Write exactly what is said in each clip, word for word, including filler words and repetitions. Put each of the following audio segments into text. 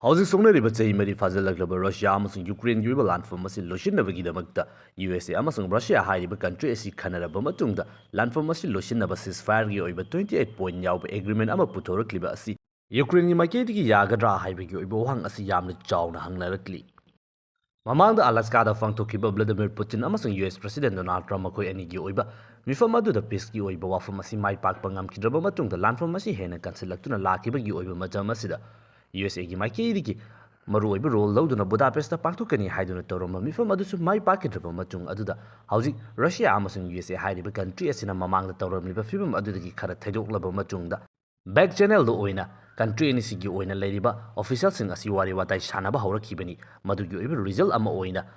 ꯍꯧꯖꯤꯛ ꯁꯣꯛꯅꯔꯤꯕ ꯆꯍꯤ ꯃꯔꯤ ꯐꯥꯖꯤꯜꯂꯛꯂꯕ ꯔꯁꯤꯌꯥ ꯑꯃꯁꯨꯡ ꯌꯨꯀ꯭ꯔꯦꯟꯒꯤ ꯑꯣꯏꯕ ꯂꯥꯟꯐꯝ ꯑꯁꯤ ꯂꯣꯏꯁꯤꯟꯅꯕꯒꯤꯗꯃꯛꯇ ꯌꯨ ꯑꯦꯁ ꯑꯦ ꯑꯃꯁꯨꯡ ꯔꯁꯤꯌꯥ ꯍꯥꯏꯔꯤꯕ ꯀꯟꯇ꯭ꯔꯤ ꯑꯁꯤ ꯈꯟꯅꯔꯕ ꯃꯇꯨꯡꯗ ꯂꯥꯟꯐꯝ ꯑꯁꯤ ꯂꯣꯏꯁꯤꯟꯅꯕ ceasefire ꯒꯤ ꯑꯣꯏꯕ twenty eight point ꯌꯥꯎꯕ agreement ꯑꯃ ꯄꯨꯊꯣꯔꯛꯂꯤꯕ ꯑꯁꯤ ꯌꯨꯀ꯭ꯔꯦꯟꯒꯤ ꯃꯥꯏꯀꯩꯗꯒꯤ ꯌꯥꯒꯗ꯭ꯔꯥ ꯍꯥꯏꯕꯒꯤ ꯑꯣꯏꯕ ꯋꯥꯍꯪ ꯑꯁꯤ ꯌꯥꯝꯅ ꯆꯥꯎꯅ ꯍꯪꯅꯔꯛꯂꯤ꯫ ꯃꯃꯥꯡꯗ ꯑꯂꯥꯁꯀꯥꯗ ꯄꯥꯡꯊꯣꯛꯈꯤꯕ ꯚ꯭ꯂꯥꯗꯤꯃꯤꯔ ꯄꯨꯇꯤꯟ ꯑꯃꯁꯨꯡ ꯌꯨ ꯑꯦꯁ ꯄ꯭ꯔꯁꯤꯗꯦꯟ ꯗꯣꯅꯥꯜꯗ ꯇ꯭ꯔꯝꯞ ꯃꯈꯣꯏ ꯑꯅꯤꯒꯤ ꯑꯣꯏꯕ ꯃꯤꯐꯝ ꯑꯗꯨꯗ ꯄꯤꯁꯀꯤ ꯑꯣꯏꯕ ꯋꯥꯐꯝ ꯑꯁꯤ ꯃꯥꯏ ꯄꯥꯛꯄ ꯉꯝꯈꯤꯗ꯭ꯔꯕ ꯃꯇꯨꯡꯗ ꯂꯥꯟꯐꯝ ꯑꯁꯤ ꯍꯦꯟꯅ ꯀꯟꯁꯤꯜꯂꯛꯇꯨꯅ ꯂꯥꯛꯈꯤꯕꯒꯤ ꯑꯣꯏꯕ ꯃꯇꯝ ꯑꯁꯤꯗ ꯌꯨ ꯑꯦꯁ ꯑꯦꯒꯤ ꯃꯥꯏꯀꯩꯗꯒꯤ ꯃꯔꯨꯑꯣꯏꯕ ꯔꯣꯜ ꯂꯧꯗꯨꯅ ꯕꯨꯗꯥꯄꯦꯁꯇ ꯄꯥꯡꯊꯣꯛꯀꯅꯤ ꯍꯥꯏꯗꯨꯅ ꯇꯧꯔꯝꯕ ꯃꯤꯐꯝ ꯑꯗꯨꯁꯨ ꯃꯥꯏ ꯄꯥꯛꯈꯤꯗ꯭ꯔꯕ ꯃꯇꯨꯡ ꯑꯗꯨꯗ ꯍꯧꯖꯤꯛ ꯔꯁꯤꯌꯥ ꯑꯃꯁꯨꯡ ꯌꯨ ꯑꯦꯁ ꯑꯦ ꯍꯥꯏꯔꯤꯕ ꯀꯟꯇ꯭ꯔꯤ ꯑꯁꯤꯅ ꯃꯃꯥꯡꯗ ꯇꯧꯔꯝꯂꯤꯕ ꯐꯤꯕꯝ ꯑꯗꯨꯗꯒꯤ ꯈꯔ ꯊꯩꯗꯣꯛꯂꯕ ꯃꯇꯨꯡꯗ back channelꯗ ꯑꯣꯏꯅ ꯀꯟꯇ꯭ꯔꯤ ꯑꯅꯤꯁꯤꯒꯤ ꯑꯣꯏꯅ ꯂꯩꯔꯤꯕ ꯑꯣꯐꯤꯁꯤꯌꯦꯜꯁꯤꯡ ꯑꯁꯤ ꯋꯥꯔꯤ ꯋꯥꯇꯥꯏ ꯁꯥꯟꯅꯕ ꯍꯧꯔꯛꯈꯤꯕꯅꯤ꯫ ꯃꯗꯨꯒꯤ ꯑꯣꯏꯕ ꯔꯤꯖꯜ ꯑꯃ ꯑꯣꯏꯅ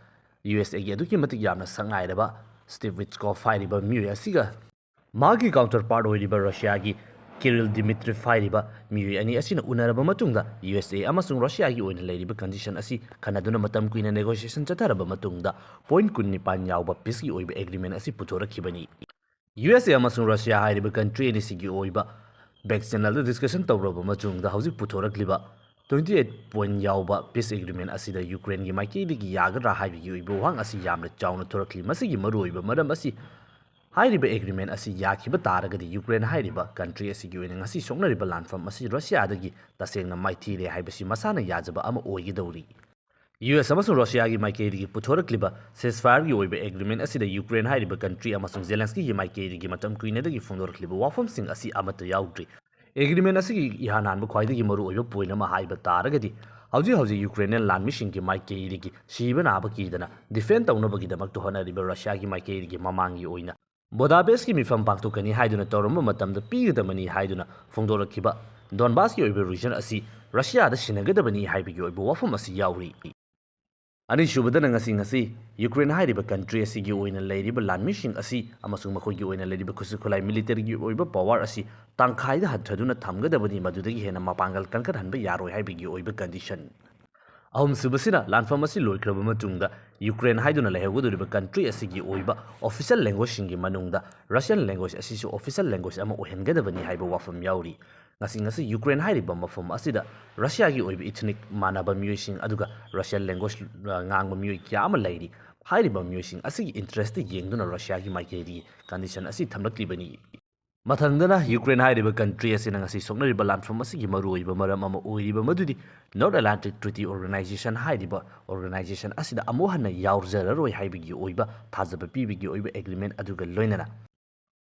ꯌꯨ ꯑꯦꯁ ꯑꯦꯒꯤ ꯑꯗꯨꯛꯀꯤ ꯃꯇꯤꯛ ꯌꯥꯝꯅ ꯁꯛ ꯉꯥꯏꯔꯕ ꯁ꯭ꯇꯤꯚ ꯋꯤꯠꯀꯣꯐ ꯍꯥꯏꯔꯤꯕ ꯃꯤꯑꯣꯏ ꯑꯁꯤꯒ ꯃꯥꯒꯤ counterpart ꯑꯣꯏꯔꯤꯕ ꯔꯁꯤꯌꯥꯒꯤ ꯀꯤꯔꯤꯜ ꯗꯤꯃꯤꯇ꯭ꯔꯤꯐ ꯍꯥꯏꯔꯤꯕ ꯃꯤꯑꯣꯏ ꯑꯅꯤ ꯑꯁꯤꯅ ꯎꯅꯔꯕ ꯃꯇꯨꯡꯗ ꯌꯨ ꯑꯦꯁ ꯑꯦ ꯑꯃꯁꯨꯡ ꯔꯁꯤꯌꯥꯒꯤ ꯑꯣꯏꯅ ꯂꯩꯔꯤꯕ condition ꯑꯁꯤ ꯈꯟꯅꯗꯨꯅ ꯃꯇꯝ ꯀꯨꯏꯅ negotiation ꯆꯠꯊꯔꯕ ꯃꯇꯨꯡꯗ point ꯀꯨꯟꯅꯤꯄꯥꯟ ꯌꯥꯎꯕ ꯄꯤꯁꯀꯤ ꯑꯣꯏꯕ agreement ꯑꯁꯤ ꯄꯨꯊꯣꯔꯛꯈꯤꯕꯅꯤ꯫ ꯌꯨ ꯑꯦꯁ ꯑꯦ ꯑꯃꯁꯨꯡ ꯔꯁꯤꯌꯥ ꯍꯥꯏꯔꯤꯕ ꯀꯟꯇ꯭ꯔꯤ ꯑꯅꯤꯁꯤꯒꯤ ꯑꯣꯏꯕ back channelꯗ discussion ꯇꯧꯔꯕ ꯃꯇꯨꯡꯗ ꯍꯧꯖꯤꯛ ꯄꯨꯊꯣꯔꯛꯂꯤꯕ twenty eight point ꯌꯥꯎꯕ peace agreement ꯑꯁꯤꯗ ꯌꯨꯀ꯭ꯔꯦꯟꯒꯤ ꯃꯥꯏꯀꯩꯗꯒꯤ ꯌꯥꯒꯗ꯭ꯔꯥ ꯍꯥꯏꯕꯒꯤ ꯑꯣꯏꯕ ꯋꯥꯍꯪ ꯑꯁꯤ ꯌꯥꯝꯅ ꯆꯥꯎꯅ ꯊꯣꯔꯛꯂꯤ꯫ ꯃꯁꯤꯒꯤ ꯃꯔꯨꯑꯣꯏꯕ ꯃꯔꯝ ꯑꯁꯤ ꯍꯥꯏꯔꯤꯕ agreement ꯑꯁꯤ ꯌꯥꯈꯤꯕ ꯇꯥꯔꯒꯗꯤ ꯌꯨꯀ꯭ꯔꯦꯟ ꯍꯥꯏꯔꯤꯕ ꯀꯟꯇ꯭ꯔꯤ ꯑꯁꯤꯒꯤ ꯑꯣꯏꯅ ꯉꯁꯤ ꯁꯣꯛꯅꯔꯤꯕ ꯂꯥꯟꯐꯝ ꯑꯁꯤ ꯔꯁꯤꯌꯥꯗꯒꯤ ꯇꯁꯦꯡꯅ ꯃꯥꯏꯊꯤꯔꯦ ꯍꯥꯏꯕꯁꯤ ꯃꯁꯥꯅ ꯌꯥꯖꯕ ꯑꯃ ꯑꯣꯏꯒꯗꯧꯔꯤ꯫ ꯌꯨ ꯑꯦꯁ ꯑꯃꯁꯨꯡ ꯔꯁꯤꯌꯥꯒꯤ ꯃꯥꯏꯀꯩꯗꯒꯤ ꯄꯨꯊꯣꯔꯛꯂꯤꯕ ceasefireꯒꯤ ꯑꯣꯏꯕ agreement ꯑꯁꯤꯗ ꯌꯨꯀ꯭ꯔꯦꯟ ꯍꯥꯏꯔꯤꯕ ꯀꯟꯇ꯭ꯔꯤ ꯑꯃꯁꯨꯡ ꯖꯦꯂꯦꯟꯁꯀꯤꯒꯤ ꯃꯥꯏꯀꯩꯗꯒꯤ ꯃꯇꯝ ꯀꯨꯏꯅꯗꯒꯤ ꯐꯣꯡꯗꯣꯔꯛꯂꯤꯕ ꯋꯥꯐꯝꯁꯤꯡ ꯑꯁꯤ ꯑꯃꯠꯇ ꯌꯥꯎꯗ꯭ꯔꯤ꯫ Agreement ꯑꯁꯤꯒꯤ ꯏꯍꯥꯟ ꯍꯥꯟꯕ ꯈ꯭ꯋꯥꯏꯗꯒꯤ ꯃꯔꯨꯑꯣꯏꯕ point ꯑꯃ ꯍꯥꯏꯕ ꯇꯥꯔꯒꯗꯤ ꯍꯧꯖꯤꯛ ꯍꯧꯖꯤꯛ ꯌꯨꯀ꯭ꯔꯦꯅꯤꯌꯟ ꯂꯥꯟꯃꯤꯁꯤꯡꯒꯤ ꯃꯥꯏꯀꯩꯗꯒꯤ ꯁꯤꯕ ꯅꯥꯕ ꯀꯤꯗꯅ defend ꯇꯧꯅꯕꯒꯤꯗꯃꯛꯇ ꯍꯣꯠꯅꯔꯤꯕ ꯔꯁꯤꯌꯥꯒꯤ ꯃꯥꯏꯀꯩꯗꯒꯤ ꯃꯃꯥꯡꯒꯤ ꯑꯣꯏꯅ ꯕꯨꯗꯥꯄꯦꯁꯀꯤ ꯃꯤꯐꯝ ꯄꯥꯡꯊꯣꯛꯀꯅꯤ ꯍꯥꯏꯗꯨꯅ ꯇꯧꯔꯝꯕ ꯃꯇꯝꯗ ꯄꯤꯒꯗꯕꯅꯤ ꯍꯥꯏꯗꯨꯅ ꯐꯣꯡꯗꯣꯔꯛꯈꯤꯕ ꯗꯣꯟꯕꯥꯁꯀꯤ ꯑꯣꯏꯕ region ꯑꯁꯤ ꯔꯁꯤꯌꯥꯗ ꯁꯤꯟꯅꯒꯗꯕꯅꯤ ꯍꯥꯏꯕꯒꯤ ꯑꯣꯏꯕ ꯋꯥꯐꯝ ꯑꯁꯤ ꯌꯥꯎꯔꯤ꯫ ꯑꯅꯤꯁꯨꯕꯗꯅ ꯉꯁꯤ ꯉꯁꯤ ꯌꯨꯀ꯭ꯔꯦꯟ ꯍꯥꯏꯔꯤꯕ ꯀꯟꯇ꯭ꯔꯤ ꯑꯁꯤꯒꯤ ꯑꯣꯏꯅ ꯂꯩꯔꯤꯕ ꯂꯥꯟꯃꯤꯁꯤꯡ ꯑꯁꯤ ꯑꯃꯁꯨꯡ ꯃꯈꯣꯏꯒꯤ ꯑꯣꯏꯅ ꯂꯩꯔꯤꯕ ꯈꯨꯠꯁꯨ ꯈꯨꯠꯂꯥꯏ ꯃꯤꯂꯤꯇꯔꯤꯒꯤ ꯑꯣꯏꯕ power ꯑꯁꯤ ꯇꯪꯈꯥꯏꯗ ꯍꯟꯊꯗꯨꯅ ꯊꯝꯒꯗꯕꯅꯤ, ꯃꯗꯨꯗꯒꯤ ꯍꯦꯟꯅ ꯃꯄꯥꯡꯒꯜ ꯀꯟꯈꯠꯍꯟꯕ ꯌꯥꯔꯣꯏ ꯍꯥꯏꯕꯒꯤ ꯑꯣꯏꯕ condition꯫ ꯑꯍꯨꯝꯁꯨꯕꯁꯤꯅ ꯂꯥꯟꯐꯝ ꯑꯁꯤ ꯂꯣꯏꯈ꯭ꯔꯕ ꯃꯇꯨꯡꯗ ꯌꯨꯀ꯭ꯔꯦꯟ ꯍꯥꯏꯗꯨꯅ ꯂꯩꯍꯧꯒꯗꯧꯔꯤꯕ country ꯑꯁꯤꯒꯤ ꯑꯣꯏꯕ official languageetꯁꯤꯡꯒꯤ ꯃꯅꯨꯡꯗ Russian language ꯑꯁꯤꯁꯨ official language ꯑꯃ ꯑꯣꯏꯍꯟꯒꯗꯕꯅꯤ ꯍꯥꯏꯕ ꯋꯥꯐꯝ ꯌꯥꯎꯔꯤ꯫ ꯉꯁꯤ ꯉꯁꯤ ꯌꯨꯀ꯭ꯔꯦꯟ ꯍꯥꯏꯔꯤꯕ ꯃꯐꯝ ꯑꯁꯤꯗ ꯔꯁꯤꯌꯥꯒꯤ ꯑꯣꯏꯕ ethnic ꯃꯥꯟꯅꯕ ꯃꯤꯑꯣꯏꯁꯤꯡ ꯑꯗꯨꯒ Russian language ꯉꯥꯡꯕ ꯃꯤꯑꯣꯏ ꯀꯌꯥ ꯑꯃ ꯂꯩꯔꯤ꯫ ꯍꯥꯏꯔꯤꯕ ꯃꯤꯑꯣꯏꯁꯤꯡ ꯑꯁꯤꯒꯤ interest ꯌꯦꯡꯗꯨꯅ ꯔꯁꯤꯌꯥꯒꯤ ꯃꯥꯏꯀꯩꯗꯒꯤ condition ꯑꯁꯤ ꯊꯝꯂꯛꯂꯤꯕꯅꯤ꯫ ꯃꯊꯪꯗꯅ ꯌꯨꯀ꯭ꯔꯦꯟ ꯍꯥꯏꯔꯤꯕ country ꯑꯁꯤꯅ ꯉꯁꯤ ꯁꯣꯛꯅꯔꯤꯕ ꯂꯥꯟꯐꯝ ꯑꯁꯤꯒꯤ ꯃꯔꯨꯑꯣꯏꯕ ꯃꯔꯝ ꯑꯃ ꯑꯣꯏꯔꯤꯕ ꯃꯗꯨꯗꯤ North Atlantic Treaty Organization ꯍꯥꯏꯔꯤꯕ organization ꯑꯁꯤꯗ ꯑꯃꯨꯛ ꯍꯟꯅ ꯌꯥꯎꯖꯔꯔꯣꯏ ꯍꯥꯏꯕꯒꯤ ꯑꯣꯏꯕ ꯊꯥꯖꯕ ꯄꯤꯕꯒꯤ ꯑꯣꯏꯕ agreement ꯑꯗꯨꯒ ꯂꯣꯏꯅꯅ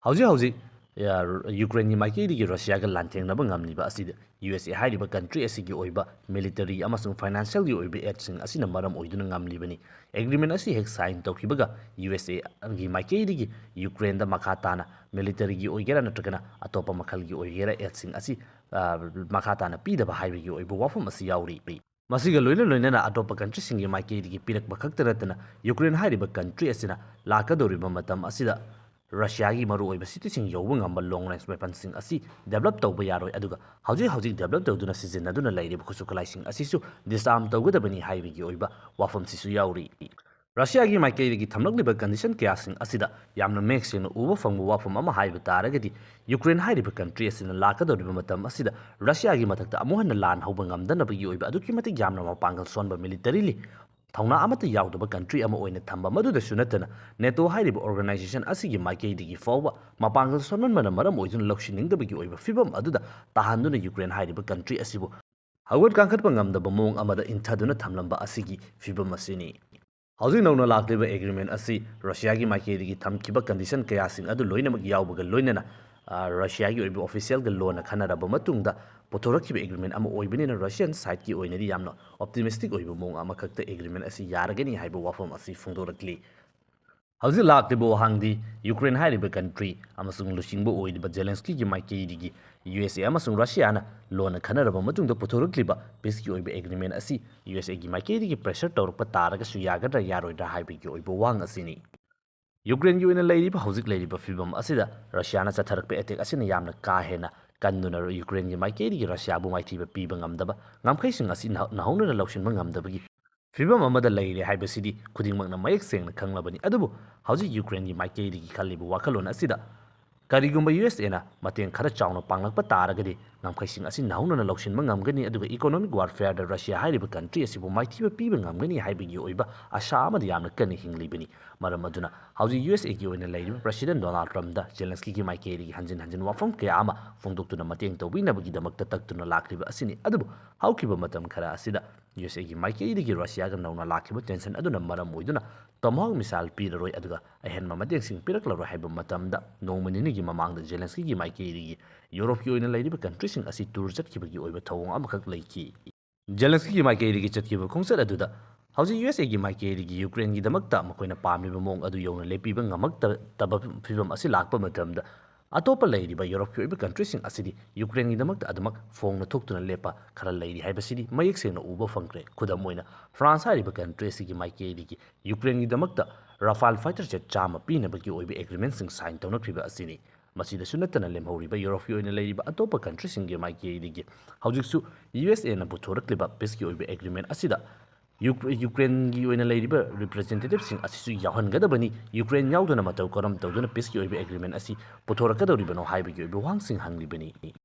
ꯍꯧꯖꯤꯛ ꯍꯧꯖꯤꯛ, ꯑ, ꯌꯨꯀ꯭ꯔꯦꯟꯒꯤ ꯃꯥꯏꯀꯩꯗꯒꯤ ꯔꯁꯤꯌꯥꯒ ꯂꯥꯟꯊꯦꯡꯅꯕ ꯉꯝꯂꯤꯕ ꯑꯁꯤꯗ U S A ꯍꯥꯏꯔꯤꯕ country ꯑꯁꯤꯒꯤ ꯑꯣꯏꯕ military ꯑꯃꯁꯨꯡ financialꯒꯤ ꯑꯣꯏꯕ aidꯁꯤꯡ ꯑꯁꯤꯅ ꯃꯔꯝ ꯑꯣꯏꯗꯨꯅ ꯉꯝꯂꯤꯕꯅꯤ꯫ Agreement ꯑꯁꯤ ꯍꯦꯛ sign ꯇꯧꯈꯤꯕꯒ U S Aꯒꯤ ꯃꯥꯏꯀꯩꯗꯒꯤ ꯌꯨꯀ꯭ꯔꯦꯟꯗ ꯃꯈꯥ ꯇꯥꯅ militaryꯒꯤ ꯑꯣꯏꯒꯦꯔꯥ ꯅꯠꯇ꯭ꯔꯒꯅ ꯑꯇꯣꯞꯄ ꯃꯈꯜꯒꯤ ꯑꯣꯏꯒꯦꯔꯥ aidꯁꯤꯡ ꯑꯁꯤ, ꯑ, ꯃꯈꯥ ꯇꯥꯅ ꯄꯤꯗꯕ ꯍꯥꯏꯕꯒꯤ ꯑꯣꯏꯕ ꯋꯥꯐꯝ ꯑꯁꯤ ꯌꯥꯎꯔꯤ꯫ ꯃꯁꯤꯒ ꯂꯣꯏꯅ ꯂꯣꯏꯅꯅ ꯑꯇꯣꯞꯄ countryꯁꯤꯡꯒꯤ ꯃꯥꯏꯀꯩꯗꯒꯤ ꯄꯤꯔꯛꯄ ꯈꯛꯇ ꯅꯠꯇꯅ ꯌꯨꯀ꯭ꯔꯦꯟ ꯍꯥꯏꯔꯤꯕ country ꯑꯁꯤꯅ ꯂꯥꯛꯀꯗꯧꯔꯤꯕ ꯃꯇꯝ ꯑꯁꯤꯗ ꯔꯁꯤꯌꯥꯒꯤ ꯃꯔꯨꯑꯣꯏꯕ cityꯁꯤꯡ ꯌꯧꯕ ꯉꯝꯕ long range weaponꯁꯤꯡ ꯑꯁꯤ develop ꯇꯧꯕ ꯌꯥꯔꯣꯏ, ꯑꯗꯨꯒ ꯍꯧꯖꯤꯛ ꯍꯧꯖꯤꯛ develop ꯇꯧꯗꯨꯅ ꯁꯤꯖꯤꯟꯅꯗꯨꯅ ꯂꯩꯔꯤꯕ ꯈꯨꯠꯁꯨ ꯈꯨꯠꯂꯥꯏꯁꯤꯡ ꯑꯁꯤꯁꯨ disarm ꯇꯧꯒꯗꯕꯅꯤ ꯍꯥꯏꯕꯒꯤ ꯑꯣꯏꯕ ꯋꯥꯐꯝꯁꯤꯁꯨ ꯌꯥꯎꯔꯤ꯫ ꯔꯁꯤꯌꯥꯒꯤ ꯃꯥꯏꯀꯩꯗꯒꯤ ꯊꯝꯂꯛꯂꯤꯕ condition ꯀꯌꯥꯁꯤꯡ ꯑꯁꯤꯗ ꯌꯥꯝꯅ ꯃꯌꯦꯛ ꯁꯦꯡꯅ ꯎꯕ ꯐꯪꯕ ꯋꯥꯐꯝ ꯑꯃ ꯍꯥꯏꯕ ꯇꯥꯔꯒꯗꯤ, ꯌꯨꯀ꯭ꯔꯦꯟ ꯍꯥꯏꯔꯤꯕ country ꯑꯁꯤꯅ ꯂꯥꯛꯀꯗꯧꯔꯤꯕ ꯃꯇꯝ ꯑꯁꯤꯗ ꯔꯁꯤꯌꯥꯒꯤ ꯃꯊꯛꯇ ꯑꯃꯨꯛ ꯍꯟꯅ ꯂꯥꯟ ꯍꯧꯕ ꯉꯝꯗꯅꯕꯒꯤ ꯑꯣꯏꯕ ꯑꯗꯨꯛꯀꯤ ꯃꯇꯤꯛ ꯌꯥꯝꯅ ꯃꯄꯥꯡꯒꯜ ꯁꯣꯟꯕ, militarily ꯊꯧꯅꯥ ꯑꯃꯠꯇ ꯌꯥꯎꯗꯕ country ꯑꯃ ꯑꯣꯏꯅ ꯊꯝꯕ, ꯃꯗꯨꯗꯁꯨ ꯅꯠꯇꯅ NATO ꯍꯥꯏꯔꯤꯕ organization ꯑꯁꯤꯒꯤ ꯃꯥꯏꯀꯩꯗꯒꯤ ꯐꯥꯎꯕ ꯃꯄꯥꯡꯒꯜ ꯁꯣꯟꯃꯟꯕꯅ ꯃꯔꯝ ꯑꯣꯏꯗꯨꯅ ꯂꯧꯁꯤꯟꯅꯤꯡꯗꯕꯒꯤ ꯑꯣꯏꯕ ꯐꯤꯕꯝ ꯑꯗꯨꯗ ꯇꯥꯍꯟꯗꯨꯅ ꯌꯨꯀ꯭ꯔꯦꯟ ꯍꯥꯏꯔꯤꯕ country ꯑꯁꯤꯕꯨ ꯍꯧꯒꯠ ꯀꯥꯡꯈꯠꯄ ꯉꯝꯗꯕ ꯃꯑꯣꯡ ꯑꯃꯗ ꯏꯟꯊꯗꯨꯅ ꯊꯝꯂꯝꯕ ꯑꯁꯤꯒꯤ ꯐꯤꯕꯝ ꯑꯁꯤꯅꯤ꯫ ꯍꯧꯖꯤꯛ ꯅꯧꯅ ꯂꯥꯛꯂꯤꯕ agreement ꯑꯁꯤ ꯔꯁꯤꯌꯥꯒꯤ ꯃꯥꯏꯀꯩꯗꯒꯤ ꯊꯝꯈꯤꯕ condition ꯀꯌꯥꯁꯤꯡ ꯑꯗꯨ ꯂꯣꯏꯅꯃꯛ ꯌꯥꯎꯕꯒ ꯂꯣꯏꯅꯅ, ꯑ, ꯔꯁꯤꯌꯥꯒꯤ ꯑꯣꯏꯕ officialꯒ ꯂꯣꯟꯅ ꯈꯟꯅꯔꯕ ꯃꯇꯨꯡꯗ ꯄꯨꯊꯣꯔꯛꯈꯤꯕ agreement ꯑꯃ ꯑꯣꯏꯕꯅꯤꯅ Russian sideꯀꯤ ꯑꯣꯏꯅꯗꯤ ꯌꯥꯝꯅ optimistic ꯑꯣꯏꯕ ꯃꯑꯣꯡ ꯑꯃꯈꯛꯇ agreement ꯑꯁꯤ ꯌꯥꯔꯒꯅꯤ ꯍꯥꯏꯕ ꯋꯥꯐꯝ ꯑꯁꯤ ꯐꯣꯡꯗꯣꯔꯛꯂꯤ꯫ ꯍꯧꯖꯤꯛ ꯂꯥꯛꯂꯤꯕ ꯋꯥꯍꯪꯗꯤ, ꯌꯨꯀ꯭ꯔꯦꯟ ꯍꯥꯏꯔꯤꯕ country ꯑꯃꯁꯨꯡ ꯂꯨꯆꯤꯡꯕ ꯑꯣꯏꯔꯤꯕ ꯖꯦꯂꯦꯟꯁꯀꯤꯒꯤ ꯃꯥꯏꯀꯩꯗꯒꯤ U S A ꯑꯃꯁꯨꯡ ꯔꯁꯤꯌꯥꯅ ꯂꯣꯟꯅ ꯈꯟꯅꯔꯕ ꯃꯇꯨꯡꯗ ꯄꯨꯊꯣꯔꯛꯂꯤꯕ peaceꯀꯤ ꯑꯣꯏꯕ agreement ꯑꯁꯤ U S Aꯒꯤ ꯃꯥꯏꯀꯩꯗꯒꯤ pressure ꯇꯧꯔꯛꯄ ꯇꯥꯔꯒꯁꯨ ꯌꯥꯒꯗ꯭ꯔꯥ ꯌꯥꯔꯣꯏꯗ꯭ꯔꯥ ꯍꯥꯏꯕꯒꯤ ꯑꯣꯏꯕ ꯋꯥꯍꯪ ꯑꯁꯤꯅꯤ꯫ ꯌꯨꯀ꯭ꯔꯦꯟꯒꯤ ꯑꯣꯏꯅ ꯂꯩꯔꯤꯕ ꯍꯧꯖꯤꯛ ꯂꯩꯔꯤꯕ ꯐꯤꯕꯝ ꯑꯁꯤꯗ ꯔꯁꯤꯌꯥꯅ ꯆꯠꯊꯔꯛꯄ attack ꯑꯁꯤꯅ ꯌꯥꯝꯅ ꯀꯥ ꯍꯦꯟꯅ ꯀꯟꯗꯨꯅ ꯌꯨꯀ꯭ꯔꯦꯟꯒꯤ ꯃꯥꯏꯀꯩꯗꯒꯤ ꯔꯁꯤꯌꯥꯕꯨ ꯃꯥꯏꯊꯤꯕ ꯄꯤꯕ ꯉꯝꯗꯕ, ꯉꯝꯈꯩꯁꯤꯡ ꯑꯁꯤ ꯅꯍ-, ꯅꯧꯍꯧꯅꯅ ꯂꯧꯁꯤꯟꯕ ꯉꯝꯗꯕꯒꯤ ꯐꯤꯕꯝ ꯑꯃꯗ ꯂꯩꯔꯦ ꯍꯥꯏꯕꯁꯤꯗꯤ ꯈꯨꯗꯤꯡꯃꯛꯅ ꯃꯌꯦꯛ ꯁꯦꯡꯅ ꯈꯪꯂꯕꯅꯤ꯫ ꯑꯗꯨꯕꯨ ꯍꯧꯖꯤꯛ ꯌꯨꯀ꯭ꯔꯦꯟꯒꯤ ꯃꯥꯏꯀꯩꯗꯒꯤ ꯈꯜꯂꯤꯕ ꯋꯥꯈꯜꯂꯣꯟ ꯑꯁꯤꯗ ꯀꯔꯤꯒꯨꯝꯕ ꯌꯨ ꯑꯦꯁ ꯑꯦꯅ ꯃꯇꯦꯡ ꯈꯔ ꯆꯥꯎꯅ ꯄꯥꯡꯂꯛꯄ ꯇꯥꯔꯒꯗꯤ ꯉꯝꯈꯩꯁꯤꯡ ꯑꯁꯤ ꯅꯧꯍꯧꯅꯅ ꯂꯧꯁꯤꯟꯕ ꯉꯝꯒꯅꯤ, ꯑꯗꯨꯒ economic warfareꯗ ꯔꯁꯤꯌꯥ ꯍꯥꯏꯔꯤꯕ country ꯑꯁꯤꯕꯨ ꯃꯥꯏꯊꯤꯕ ꯄꯤꯕ ꯉꯝꯒꯅꯤ ꯍꯥꯏꯕꯒꯤ ꯑꯣꯏꯕ ꯑꯁꯥ ꯑꯃꯗꯤ ꯌꯥꯝꯅ ꯀꯟꯅ ꯍꯤꯡꯂꯤꯕꯅꯤ꯫ ꯃꯔꯝ ꯑꯗꯨꯅ ꯍꯧꯖꯤꯛ ꯌꯨ ꯑꯦꯁ ꯑꯦꯒꯤ ꯑꯣꯏꯅ ꯂꯩꯔꯤꯕ President Donald Trumpꯗ ꯖꯦꯂꯦꯟꯁꯀꯤꯒꯤ ꯃꯥꯏꯀꯩꯗꯒꯤ ꯍꯟꯖꯤꯟ ꯍꯟꯖꯤꯟ ꯋꯥꯐꯝ ꯀꯌꯥ ꯑꯃ ꯐꯣꯡꯗꯣꯛꯇꯨꯅ ꯃꯇꯦꯡ ꯇꯧꯕꯤꯅꯕꯒꯤꯗꯃꯛꯇ ꯇꯛꯇꯨꯅ ꯂꯥꯛꯂꯤꯕ ꯑꯁꯤꯅꯤ꯫ ꯑꯗꯨꯕꯨ ꯍꯧꯈꯤꯕ ꯃꯇꯝ ꯈꯔ ꯑꯁꯤꯗ ꯌꯨ ꯑꯦꯁ ꯑꯦꯒꯤ ꯃꯥꯏꯀꯩꯗꯒꯤ ꯔꯁꯤꯌꯥꯒ ꯅꯧꯅ ꯂꯥꯛꯈꯤꯕ tension ꯑꯗꯨꯅ ꯃꯔꯝ ꯑꯣꯏꯗꯨꯅ Tomahawk missile ꯄꯤꯔꯔꯣꯏ, ꯑꯗꯨꯒ ꯑꯍꯦꯟꯕ ꯃꯇꯦꯡꯁꯤꯡ ꯄꯤꯔꯛꯂꯔꯣꯏ ꯍꯥꯏꯕ ꯃꯇꯝꯗ, ꯅꯣꯡꯃ ꯅꯤꯅꯤꯒꯤ ꯃꯃꯥꯡꯗ ꯖꯦꯂꯦꯟꯁꯀꯤꯒꯤ ꯃꯥꯏꯀꯩꯗꯒꯤ ꯌꯨꯔꯣꯞꯀꯤ ꯑꯣꯏꯅ ꯂꯩꯔꯤꯕ countryꯁꯤꯡ ꯑꯁꯤ tour ꯆꯠꯈꯤꯕꯒꯤ ꯑꯣꯏꯕ ꯊꯧꯑꯣꯡ ꯑꯃꯈꯛ ꯂꯩꯈꯤ꯫ ꯖꯦꯂꯦꯟꯁꯀꯤꯒꯤ ꯃꯥꯏꯀꯩꯗꯒꯤ ꯆꯠꯈꯤꯕ ꯈꯣꯡꯆꯠ ꯑꯗꯨꯗ ꯍꯧꯖꯤꯛ ꯌꯨ ꯑꯦꯁ ꯑꯦꯒꯤ ꯃꯥꯏꯀꯩꯗꯒꯤ ꯌꯨꯀ꯭ꯔꯦꯟꯒꯤꯗꯃꯛꯇ ꯃꯈꯣꯏꯅ ꯄꯥꯝꯂꯤꯕ ꯃꯑꯣꯡ ꯑꯗꯨ ꯌꯧꯅ ꯂꯦꯞꯄꯤꯕ ꯉꯝꯃꯛꯇꯕ ꯐꯤꯕꯝ ꯑꯁꯤ ꯂꯥꯛꯄ ꯃꯇꯝꯗ, ꯑꯇꯣꯞꯄ ꯂꯩꯔꯤꯕ ꯌꯨꯔꯣꯞꯀꯤ ꯑꯣꯏꯕ countryꯁꯤꯡ ꯑꯁꯤꯗꯤ ꯌꯨꯀ꯭ꯔꯦꯟꯒꯤꯗꯃꯛꯇ ꯑꯗꯨꯃꯛ ꯐꯣꯡꯅ ꯊꯣꯛꯇꯨꯅ ꯂꯦꯞꯄ ꯈꯔ ꯂꯩꯔꯤ ꯍꯥꯏꯕꯁꯤꯗꯤ ꯃꯌꯦꯛ ꯁꯦꯡꯅ ꯎꯕ ꯐꯪꯈ꯭ꯔꯦ꯫ ꯈꯨꯗꯝ ꯑꯣꯏꯅ, France ꯍꯥꯏꯔꯤꯕ country ꯑꯁꯤꯒꯤ ꯃꯥꯏꯀꯩꯗꯒꯤ ꯌꯨꯀ꯭ꯔꯦꯟꯒꯤꯗꯃꯛꯇ Rafale fighter jet ꯆꯥꯝꯃ ꯄꯤꯅꯕꯒꯤ ꯑꯣꯏꯕ agreementꯁꯤꯡ sign ꯇꯧꯅꯈ꯭ꯔꯤꯕ ꯑꯁꯤꯅꯤ꯫ ꯃꯁꯤꯗꯁꯨ ꯅꯠꯇꯅ, ꯂꯦꯝꯍꯧꯔꯤꯕ ꯌꯨꯔꯣꯞꯀꯤ ꯑꯣꯏꯅ ꯂꯩꯔꯤꯕ ꯑꯇꯣꯞꯄ countryꯁꯤꯡꯒꯤ ꯃꯥꯏꯀꯩꯗꯒꯤ ꯍꯧꯖꯤꯛꯁꯨ ꯌꯨ ꯑꯦꯁ ꯑꯦꯅ ꯄꯨꯊꯣꯔꯛꯂꯤꯕ peaceꯀꯤ ꯑꯣꯏꯕ agreement ꯑꯁꯤꯗ ꯌꯨꯀ꯭ꯔꯦ-, ꯌꯨꯀ꯭ꯔꯦꯟꯒꯤ ꯑꯣꯏꯅ ꯂꯩꯔꯤꯕ representativeꯁꯤꯡ ꯑꯁꯤꯁꯨ ꯌꯥꯎꯍꯟꯒꯗꯕꯅꯤ꯫ ꯌꯨꯀ꯭ꯔꯦꯟ ꯌꯥꯎꯗꯅ ꯃꯇꯧ ꯀꯔꯝ ꯇꯧꯗꯨꯅ peaceꯀꯤ ꯑꯣꯏꯕ agreement ꯑꯁꯤ ꯄꯨꯊꯣꯔꯛꯀꯗꯧꯔꯤꯕꯅꯣ ꯍꯥꯏꯕꯒꯤ ꯑꯣꯏꯕ ꯋꯥꯍꯪꯁꯤꯡ ꯍꯪꯂꯤꯕꯅꯤ꯫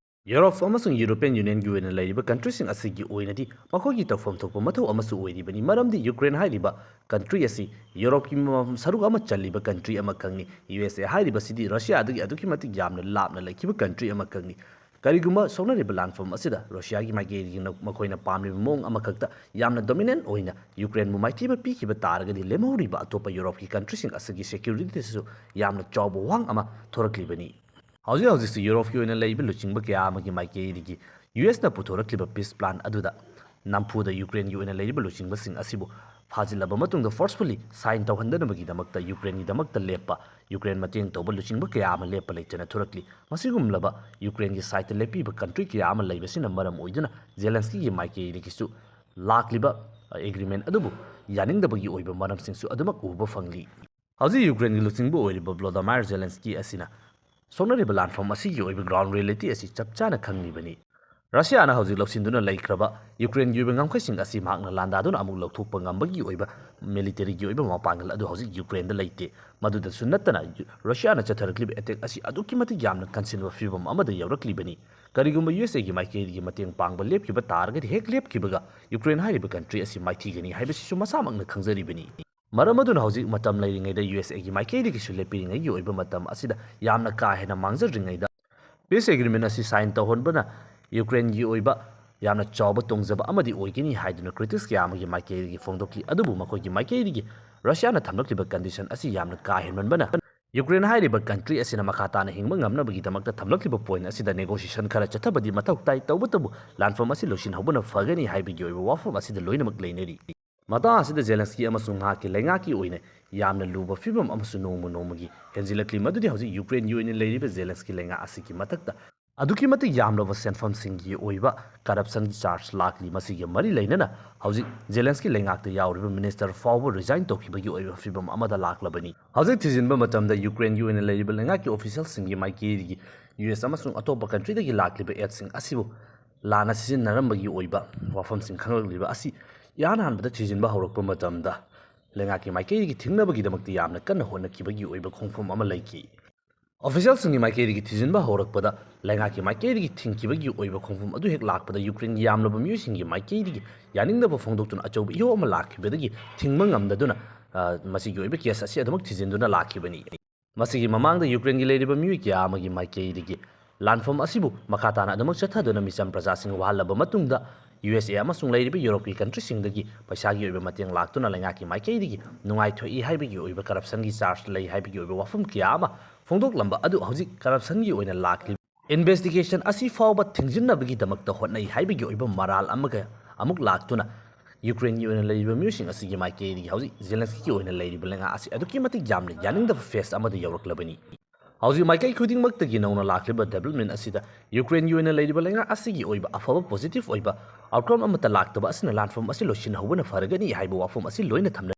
ꯌꯨꯔꯣꯞ ꯑꯃꯁꯨꯡ European Unionꯒꯤ ꯑꯣꯏꯅ ꯂꯩꯔꯤꯕ countryꯁꯤꯡ ꯑꯁꯤꯒꯤ ꯑꯣꯏꯅꯗꯤ ꯃꯈꯣꯏꯒꯤ ꯇꯧꯐꯝ ꯊꯣꯛꯄ ꯃꯊꯧ ꯑꯃꯁꯨ ꯑꯣꯏꯔꯤꯕꯅꯤ, ꯃꯔꯝꯗꯤ ꯌꯨꯀ꯭ꯔꯦꯟ ꯍꯥꯏꯔꯤꯕ country ꯑꯁꯤ ꯌꯨꯔꯣꯞꯀꯤ ꯃ-, ꯁꯔꯨꯛ ꯑꯃ ꯆꯜꯂꯤꯕ country ꯑꯃꯈꯛꯅꯤ꯫ ꯌꯨ ꯑꯦꯁ ꯑꯦ ꯍꯥꯏꯔꯤꯕꯁꯤꯗꯤ ꯔꯁꯤꯌꯥꯗꯒꯤ ꯑꯗꯨꯛꯀꯤ ꯃꯇꯤꯛ ꯌꯥꯝꯅ ꯂꯥꯞꯅ ꯂꯩꯈꯤꯕ country ꯑꯃꯈꯛꯅꯤ꯫ ꯀꯔꯤꯒꯨꯝꯕ ꯁꯣꯛꯅꯔꯤꯕ ꯂꯥꯟꯐꯝ ꯑꯁꯤꯗ ꯔꯁꯤꯌꯥꯒꯤ ꯃꯥꯏꯀꯩꯗꯒꯤ ꯅ-, ꯃꯈꯣꯏꯅ ꯄꯥꯝꯂꯤꯕ ꯃꯑꯣꯡ ꯑꯃꯈꯛꯇ ꯌꯥꯝꯅ dominant ꯑꯣꯏꯅ ꯌꯨꯀ꯭ꯔꯦꯟꯕꯨ ꯃꯥꯏꯊꯤꯕ ꯄꯤꯈꯤꯕ ꯇꯥꯔꯒꯗꯤ, ꯂꯦꯝꯍꯧꯔꯤꯕ ꯑꯇꯣꯞꯄ ꯌꯨꯔꯣꯞꯀꯤ countryꯁꯤꯡ ꯑꯁꯤꯒꯤ securityꯗꯁꯨ ꯌꯥꯝꯅ ꯆꯥꯎꯕ ꯋꯥꯍꯪ ꯑꯃ ꯊꯣꯔꯛꯂꯤꯕꯅꯤ꯫ ꯍꯧꯖꯤꯛ ꯍꯧꯖꯤꯛꯁꯤ ꯌꯨꯔꯣꯞꯀꯤ ꯑꯣꯏꯅ ꯂꯩꯕ ꯂꯨꯆꯤꯡꯕ ꯀꯌꯥ ꯑꯃꯒꯤ ꯃꯥꯏꯀꯩꯗꯒꯤ ꯌꯨ ꯑꯦꯁꯅ ꯄꯨꯊꯣꯔꯛꯂꯤꯕ peace plan ꯑꯗꯨꯗ ꯅꯝꯐꯨꯗ ꯌꯨꯀ꯭ꯔꯦꯟꯒꯤ ꯑꯣꯏꯅ ꯂꯩꯔꯤꯕ ꯂꯨꯆꯤꯡꯕꯁꯤꯡ ꯑꯁꯤꯕꯨ ꯐꯥꯖꯤꯜꯂꯕ ꯃꯇꯨꯡꯗ forcefully sign ꯇꯧꯍꯟꯗꯅꯕꯒꯤꯗꯃꯛꯇ ꯌꯨꯀ꯭ꯔꯦꯟꯒꯤꯗꯃꯛꯇ ꯂꯦꯞꯄ, ꯌꯨꯀ꯭ꯔꯦꯟ ꯃꯇꯦꯡ ꯇꯧꯕ ꯂꯨꯆꯤꯡꯕ ꯀꯌꯥ ꯑꯃ ꯂꯦꯞꯄ ꯂꯩꯇꯅ ꯊꯣꯔꯛꯂꯤ꯫ ꯃꯁꯤꯒꯨꯝꯂꯕ ꯌꯨꯀ꯭ꯔꯦꯟꯒꯤ sideꯇ ꯂꯦꯞꯄꯤꯕ country ꯀꯌꯥ ꯑꯃ ꯂꯩꯕꯁꯤꯅ ꯃꯔꯝ ꯑꯣꯏꯗꯨꯅ ꯖꯦꯂꯦꯟꯁꯀꯤꯒꯤ ꯃꯥꯏꯀꯩꯗꯒꯤꯁꯨ ꯂꯥꯛꯂꯤꯕ agreement ꯑꯗꯨꯕꯨ ꯌꯥꯅꯤꯡꯗꯕꯒꯤ ꯑꯣꯏꯕ ꯃꯔꯝꯁꯤꯡꯁꯨ ꯑꯗꯨꯃꯛ ꯎꯕ ꯐꯪꯂꯤ꯫ ꯍꯧꯖꯤꯛ ꯌꯨꯀ꯭ꯔꯦꯟꯒꯤ ꯂꯨꯆꯤꯡꯕ ꯑꯣꯏꯔꯤꯕ ꯚ꯭ꯂꯣꯗꯤꯃꯥꯏꯔ ꯖꯦꯂꯦꯟꯁꯀꯤ ꯑꯁꯤꯅ ꯁꯣꯛꯅꯔꯤꯕ ꯂꯥꯟꯐꯝ ꯑꯁꯤꯒꯤ ꯑꯣꯏꯕ ground reality ꯑꯁꯤ ꯆꯞ ꯆꯥꯅ ꯈꯪꯂꯤꯕꯅꯤ꯫ ꯔꯁꯤꯌꯥꯅ ꯍꯧꯖꯤꯛ ꯂꯧꯁꯤꯟꯗꯨꯅ ꯂꯩꯈ꯭ꯔꯕ ꯌꯨꯀ꯭ꯔꯦꯟꯒꯤ ꯑꯣꯏꯕ ꯉꯝꯈꯩꯁꯤꯡ ꯑꯁꯤ ꯃꯍꯥꯛꯅ ꯂꯥꯟꯗꯥꯗꯨꯅ ꯑꯃꯨꯛ ꯂꯧꯊꯣꯛꯄ ꯉꯝꯕꯒꯤ ꯑꯣꯏꯕ military ꯒꯤ ꯑꯣꯏꯕ ꯃꯄꯥꯡꯒꯜ ꯑꯗꯨ ꯍꯧꯖꯤꯛ ꯌꯨꯀ꯭ꯔꯦꯟꯗ ꯂꯩꯇꯦ꯫ ꯃꯗꯨꯗꯁꯨ ꯅꯠꯇꯅ, ꯌꯨ-, ꯔꯁꯤꯌꯥꯅ ꯆꯠꯊꯔꯛꯂꯤꯕ attack ꯑꯁꯤ ꯑꯗꯨꯛꯀꯤ ꯃꯇꯤꯛ ꯌꯥꯝꯅ ꯀꯟꯁꯤꯟꯕ ꯐꯤꯕꯝ ꯑꯃꯗ ꯌꯧꯔꯛꯂꯤꯕꯅꯤ꯫ ꯀꯔꯤꯒꯨꯝꯕ ꯌꯨ ꯑꯦꯁ ꯑꯦꯒꯤ ꯃꯥꯏꯀꯩꯗꯒꯤ ꯃꯇꯦꯡ ꯄꯥꯡꯕ ꯂꯦꯞꯈꯤꯕ ꯇꯥꯔꯒꯗꯤ, ꯍꯦꯛ ꯂꯦꯞꯈꯤꯕꯒ ꯌꯨꯀ꯭ꯔꯦꯟ ꯍꯥꯏꯔꯤꯕ country ꯑꯁꯤ ꯃꯥꯏꯊꯤꯒꯅꯤ ꯍꯥꯏꯕꯁꯤꯁꯨ ꯃꯁꯥꯃꯛꯅ ꯈꯪꯖꯔꯤꯕꯅꯤ꯫ ꯃꯔꯝ ꯑꯗꯨꯅ ꯍꯧꯖꯤꯛ ꯃꯇꯝ ꯂꯩꯔꯤꯉꯩꯗ ꯌꯨ ꯑꯦꯁ ꯑꯦꯒꯤ ꯃꯥꯏꯀꯩꯗꯒꯤꯁꯨ ꯂꯦꯞꯄꯤꯔꯤꯉꯩꯒꯤ ꯑꯣꯏꯕ ꯃꯇꯝ ꯑꯁꯤꯗ ꯌꯥꯝꯅ ꯀꯥ ꯍꯦꯟꯅ ꯃꯥꯡꯖꯗ꯭ꯔꯤꯉꯩꯗ peace agreement ꯑꯁꯤ sign ꯇꯧꯍꯟꯕꯅ ꯌꯨꯀ꯭ꯔꯦꯟꯒꯤ ꯑꯣꯏꯕ ꯌꯥꯝꯅ ꯆꯥꯎꯕ ꯇꯣꯡꯖꯕ ꯑꯃꯗꯤ ꯑꯣꯏꯒꯅꯤ ꯍꯥꯏꯗꯨꯅ critics ꯀꯌꯥ ꯑꯃꯒꯤ ꯃꯥꯏꯀꯩꯗꯒꯤ ꯐꯣꯡꯗꯣꯛꯂꯤ꯫ ꯑꯗꯨꯕꯨ ꯃꯈꯣꯏꯒꯤ ꯃꯥꯏꯀꯩꯗꯒꯤ ꯔꯁꯤꯌꯥꯅ ꯊꯝꯂꯛꯂꯤꯕ condition ꯑꯁꯤ ꯌꯥꯝꯅ ꯀꯥ ꯍꯦꯟꯃꯟꯕꯅ ꯌꯨꯀ꯭ꯔꯦꯟ ꯍꯥꯏꯔꯤꯕ country ꯑꯁꯤꯅ ꯃꯈꯥ ꯇꯥꯅ ꯍꯤꯡꯕ ꯉꯝꯅꯕꯒꯤꯗꯃꯛꯇ ꯊꯝꯂꯛꯂꯤꯕ point ꯑꯁꯤꯗ negotiation ꯈꯔ ꯆꯠꯊꯕꯗꯤ ꯃꯊꯧ ꯇꯥꯏ꯫ ꯇꯧꯕꯇꯕꯨ ꯂꯥꯟꯐꯝ ꯑꯁꯤ ꯂꯣꯏꯁꯤꯟꯍꯧꯕꯅ ꯐꯒꯅꯤ ꯍꯥꯏꯕꯒꯤ ꯑꯣꯏꯕ ꯋꯥꯐꯝ ꯑꯁꯤꯗ ꯂꯣꯏꯅꯃꯛ ꯂꯩꯅꯔꯤ꯫ ꯃꯇꯥꯡ ꯑꯁꯤꯗ ꯖꯦꯂꯦꯟꯁꯀꯤ ꯑꯃꯁꯨꯡ ꯃꯍꯥꯛꯀꯤ ꯂꯩꯉꯥꯛꯀꯤ ꯑꯣꯏꯅ ꯌꯥꯝꯅ ꯂꯨꯕ ꯐꯤꯕꯝ ꯑꯃꯁꯨ ꯅꯣꯡꯃ ꯅꯣꯡꯃꯒꯤ ꯍꯦꯟꯖꯤꯜꯂꯛꯂꯤ, ꯃꯗꯨꯗꯤ ꯍꯧꯖꯤꯛ ꯌꯨꯀ꯭ꯔꯦꯟꯒꯤ ꯑꯣꯏꯅ ꯂꯩꯔꯤꯕ ꯖꯦꯂꯦꯟꯁꯀꯤ ꯂꯩꯉꯥꯛ ꯑꯁꯤꯒꯤ ꯃꯊꯛꯇ ꯑꯗꯨꯛꯀꯤ ꯃꯇꯤꯛ ꯌꯥꯝꯂꯕ ꯁꯦꯟꯐꯝꯁꯤꯡꯒꯤ ꯑꯣꯏꯕ corruption ꯒꯤ charge ꯂꯥꯛꯂꯤ꯫ ꯃꯁꯤꯒ ꯃꯔꯤ ꯂꯩꯅꯅ ꯍꯧꯖꯤꯛ ꯖꯦꯂꯦꯟꯁꯀꯤ ꯂꯩꯉꯥꯛꯇ ꯌꯥꯎꯔꯤꯕ minister ꯐꯥꯎꯕ resign ꯇꯧꯈꯤꯕꯒꯤ ꯑꯣꯏꯕ ꯐꯤꯕꯝ ꯑꯃꯗ ꯂꯥꯛꯂꯕꯅꯤ꯫ ꯍꯧꯖꯤꯛ ꯊꯤꯖꯤꯟꯕ ꯃꯇꯝꯗ ꯌꯨꯀ꯭ꯔꯦꯟꯒꯤ ꯑꯣꯏꯅ ꯂꯩꯔꯤꯕ ꯂꯩꯉꯥꯛꯀꯤ official ꯁꯤꯡꯒꯤ ꯃꯥꯏꯀꯩꯗꯒꯤ ꯌꯨ ꯑꯦꯁ ꯑꯃꯁꯨꯡ ꯑꯇꯣꯞꯄ country ꯗꯒꯤ ꯂꯥꯛꯂꯤꯕ aid ꯁꯤꯡ ꯑꯁꯤꯕꯨ ꯂꯥꯟꯅ ꯁꯤꯖꯤꯟꯅꯔꯝꯕꯒꯤ ꯑꯣꯏꯕ ꯋꯥꯐꯝꯁꯤꯡ ꯈꯪꯂꯛꯂꯤꯕ ꯑꯁꯤ ꯏꯍꯥꯟ ꯍꯥꯟꯕꯗ ꯊꯤꯖꯤꯟꯕ ꯍꯧꯔꯛꯄ ꯃꯇꯝꯗ ꯂꯩꯉꯥꯛꯀꯤ ꯃꯥꯏꯀꯩꯗꯒꯤ ꯊꯤꯡꯅꯕꯒꯤꯗꯃꯛꯇ ꯌꯥꯝꯅ ꯀꯟꯅ ꯍꯣꯠꯅꯈꯤꯕꯒꯤ ꯑꯣꯏꯕ ꯈꯣꯡꯐꯝ ꯑꯃ ꯂꯩꯈꯤ꯫ Official ꯁꯤꯡꯒꯤ ꯃꯥꯏꯀꯩꯗꯒꯤ ꯊꯤꯖꯤꯟꯕ ꯍꯧꯔꯛꯄꯗ ꯂꯩꯉꯥꯛꯀꯤ ꯃꯥꯏꯀꯩꯗꯒꯤ ꯊꯤꯡꯈꯤꯕꯒꯤ ꯑꯣꯏꯕ ꯈꯣꯡꯐꯝ ꯑꯗꯨ ꯍꯦꯛ ꯂꯥꯛꯄꯗ ꯌꯨꯀ꯭ꯔꯦꯟꯒꯤ ꯌꯥꯝꯂꯕ ꯃꯤꯑꯣꯏꯁꯤꯡꯒꯤ ꯃꯥꯏꯀꯩꯗꯒꯤ ꯌꯥꯅꯤꯡꯗꯕ ꯐꯣꯡꯗꯣꯛꯇꯨꯅ ꯑꯆꯧꯕ ꯏꯍꯧ ꯑꯃ ꯂꯥꯛꯈꯤꯕꯗꯒꯤ ꯊꯤꯡꯕ ꯉꯝꯗꯗꯨꯅ, ꯑ, ꯃꯁꯤꯒꯤ ꯑꯣꯏꯕ case ꯑꯁꯤ ꯑꯗꯨꯃꯛ ꯊꯤꯖꯤꯟꯗꯨꯅ ꯂꯥꯛꯈꯤꯕꯅꯤ꯫ ꯃꯁꯤꯒꯤ ꯃꯃꯥꯡꯗ ꯌꯨꯀ꯭ꯔꯦꯟꯒꯤ ꯂꯩꯔꯤꯕ ꯃꯤꯑꯣꯏ ꯀꯌꯥ ꯑꯃꯒꯤ ꯃꯥꯏꯀꯩꯗꯒꯤ ꯂꯥꯟꯐꯝ ꯑꯁꯤꯕꯨ ꯃꯈꯥ ꯇꯥꯅ ꯑꯗꯨꯃꯛ ꯆꯠꯊꯗꯨꯅ ꯃꯤꯆꯝ ꯄ꯭ꯔꯖꯥꯁꯤꯡ ꯋꯥꯍꯜꯂꯕ ꯃꯇꯨꯡꯗ, ꯌꯨ ꯑꯦꯁ ꯑꯦ ꯑꯃꯁꯨꯡ ꯂꯩꯔꯤꯕ ꯌꯨꯔꯣꯞꯀꯤ country ꯁꯤꯡꯗꯒꯤ ꯄꯩꯁꯥꯒꯤ ꯑꯣꯏꯕ ꯃꯇꯦꯡ ꯂꯥꯛꯇꯨꯅ ꯂꯩꯉꯥꯛꯀꯤ ꯃꯥꯏꯀꯩꯗꯒꯤ ꯅꯨꯡꯉꯥꯏꯊꯣꯛꯏ ꯍꯥꯏꯕꯒꯤ ꯑꯣꯏꯕ corruption ꯒꯤ charge ꯂꯩ ꯍꯥꯏꯕꯒꯤ ꯑꯣꯏꯕ ꯋꯥꯐꯝ ꯀꯌꯥ ꯑꯃ ꯐꯣꯡꯗꯣꯛꯂꯝꯕ ꯑꯗꯨ ꯍꯧꯖꯤꯛ corruption ꯒꯤ ꯑꯣꯏꯅ ꯂꯥꯛꯂꯤꯕ investigation ꯑꯁꯤ ꯐꯥꯎꯕ ꯊꯤꯡꯖꯤꯟꯅꯕꯒꯤꯗꯃꯛꯇ ꯍꯣꯠꯅꯩ ꯍꯥꯏꯕꯒꯤ ꯑꯣꯏꯕ ꯃꯔꯥꯜ ꯑꯃꯒ ꯑꯃꯨꯛ ꯂꯥꯛꯇꯨꯅ ꯌꯨꯀ꯭ꯔꯦꯟꯒꯤ ꯑꯣꯏꯅ ꯂꯩꯔꯤꯕ ꯃꯤꯑꯣꯏꯁꯤꯡ ꯑꯁꯤꯒꯤ ꯃꯥꯏꯀꯩꯗꯒꯤ ꯍꯧꯖꯤꯛ ꯖꯦꯂꯦꯟꯁꯀꯤꯒꯤ ꯑꯣꯏꯅ ꯂꯩꯔꯤꯕ ꯂꯩꯉꯥꯛ ꯑꯁꯤ ꯑꯗꯨꯛꯀꯤ ꯃꯇꯤꯛ ꯌꯥꯝꯅ ꯌꯥꯅꯤꯡꯗꯕ phase ꯑꯃꯗ ꯌꯧꯔꯛꯂꯕꯅꯤ꯫ ꯍꯧꯖꯤꯛ ꯃꯥꯏꯀꯩ ꯈꯨꯗꯤꯡꯃꯛꯇꯒꯤ ꯅꯧꯅ ꯂꯥꯛꯂꯤꯕ development ꯑꯁꯤꯗ ꯌꯨꯀ꯭ꯔꯦꯟꯒꯤ ꯑꯣꯏꯅ ꯂꯩꯔꯤꯕ ꯂꯩꯉꯥꯛ ꯑꯁꯤꯒꯤ ꯑꯣꯏꯕ ꯑꯐꯕ positive ꯑꯣꯏꯕ outcome ꯑꯃꯠꯇ ꯂꯥꯛꯇꯕ ꯑꯁꯤꯅ ꯂꯥꯟꯐꯝ ꯑꯁꯤ ꯂꯣꯏꯁꯤꯟꯍꯧꯕꯅ ꯐꯔꯒꯅꯤ ꯍꯥꯏꯕ ꯋꯥꯐꯝ ꯑꯁꯤ ꯂꯣꯏꯅ ꯊꯝꯅ